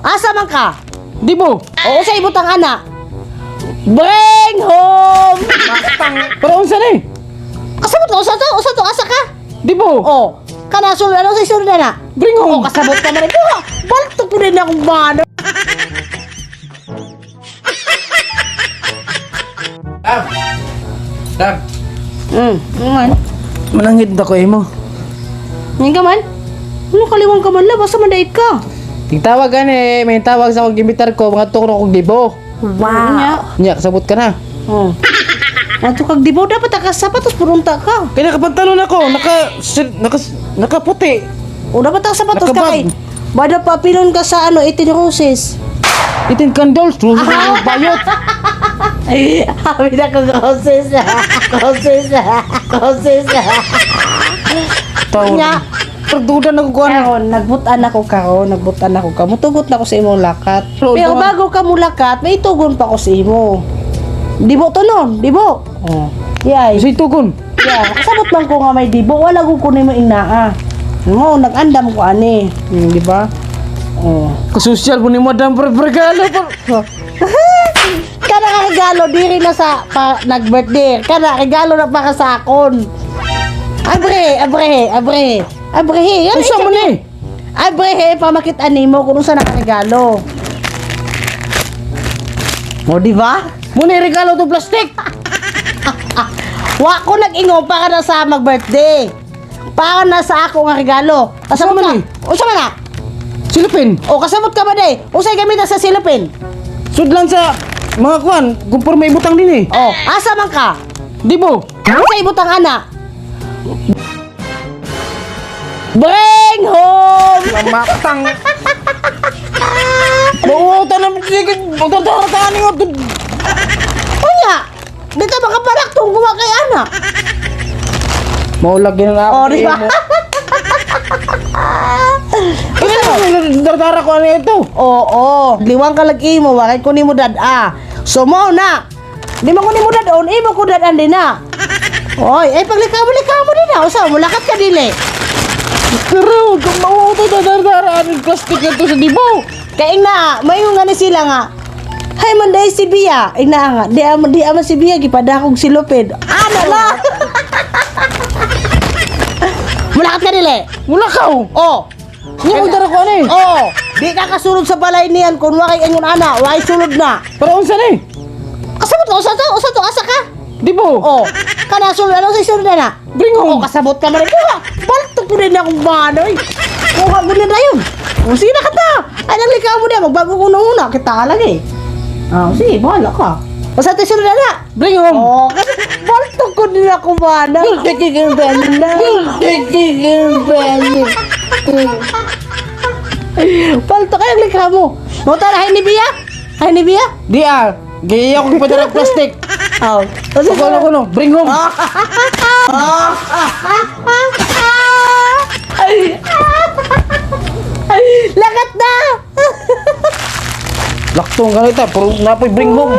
Asa man ka? Di mo. O usa ibutang ana? Bring home. Pero unsa ni? Kasabot ka usa to, usa to asa ka? Di mo. O, kana sul ano sa sulod na? Bring O home. kasabot ka man rin. Balto po rin akong bana. Dab. Dab. Man. Manangit na ko imo. Ngayon ka man? Ano kaliwang ka man la? Basta mandait ka. Tigtawag gani, may tawag sa akong gimitar ko, mga tukro kong dibo. Wow. Nya, kasabot ka na. Oh. Ato kag dibo dapat ka sapatos purunta ka. Kaya nakapantalon ako, naka nakaputi. O dapat ka sapatos ka Nakabag. kay. Bada pa pilon ka sa ano 18 roses. Itin candles, bayot. Ay, sabi na kong roses. Roses. Roses. Taon. Nya. Pagduda na ko kuan. Karon, nagbutan ako karon, nagbutan ako ka. Mutugot na ako sa imong lakat. Pero bago ka mulakat, may tugon pa ko sa imo. Dibo to nun, dibo. Oh. Yay. Sa tugon. Yeah, kasabot man ko nga may dibo, wala ko kunin mo inaa. Mo nag-andam ko ani, di ba? Oh. Kasosyal mo ni Madam pre regalo pa. Kana ka regalo diri na sa pa, nag-birthday. Kana regalo na para sa akon. Abre, abre, abre. Abre, yan. Unsa man ni? Abre, pamakit-an nimo kung unsa nakaregalo. Mo di ba? Mo ni regalo to plastic. Wa ko nag-ingon para na sa mag-birthday. Para na sa ako nga regalo. Kasabot Unsa man ka. ni? Unsa man na? Silupin. O kasabot ka ba day? Unsay gamit na sa silupin? Sudlan sa mga kuan, kumpor may ibutang din eh. O, asa man ka? Di mo. Unsay ibutang ana? Bring home. Matang. Bawa tanam sige, magtatartaan nga. Unya, dito makaparak tong kuha kay ana. Maulag yun na ako. O, di ba? Dartara ko ano ito. Oo, liwang ka lagi mo, wakay ko nimo dad-a. So mo na. Di mo ko nimo dad-on, imo ko dad-an din na. Oy, ay paglikaw mo likaw mo din na. Usa mo lakat ka dili. Pero, kung mauuto na dartara ang plastic na to sa dibo. Kay na, mayo nga ni sila nga. Hay man dai si Bia. Ina nga, di ama di ama si Bia gipadakog si Loped. Ana la. Mulakat ka dili. Wala ka oh. Oh. Hindi mo dara ko ano eh. Oh, di ka kasulod sa balay niyan kung wakay ingon ana, wakay sulod na. Pero unsa ni? Kasabot ka usa to, usa to asa ka? Di mo. Oh, kana sulod ano sa sulod na na? Bring Oh, home. kasabot ka man rin. Kuha, balto ko rin akong banoy. Kuha mo na na yun. O, sige na kita. Ay, naglikaw mo na. Magbago ko na una. Kita lang eh. Oh, sige, bahala ka. Basta ito sunod na na. Bring home. Oh, kasi balto ko din ako banoy. Balto kayo ang likha mo. Mo tara, hay ni Bia? Hay ni Bia? Di ah. Gaya ko pa dara plastic. Oh. Ako ano ko no. Bring home. Lakat na! Laktong ganito. Pero napoy bring home.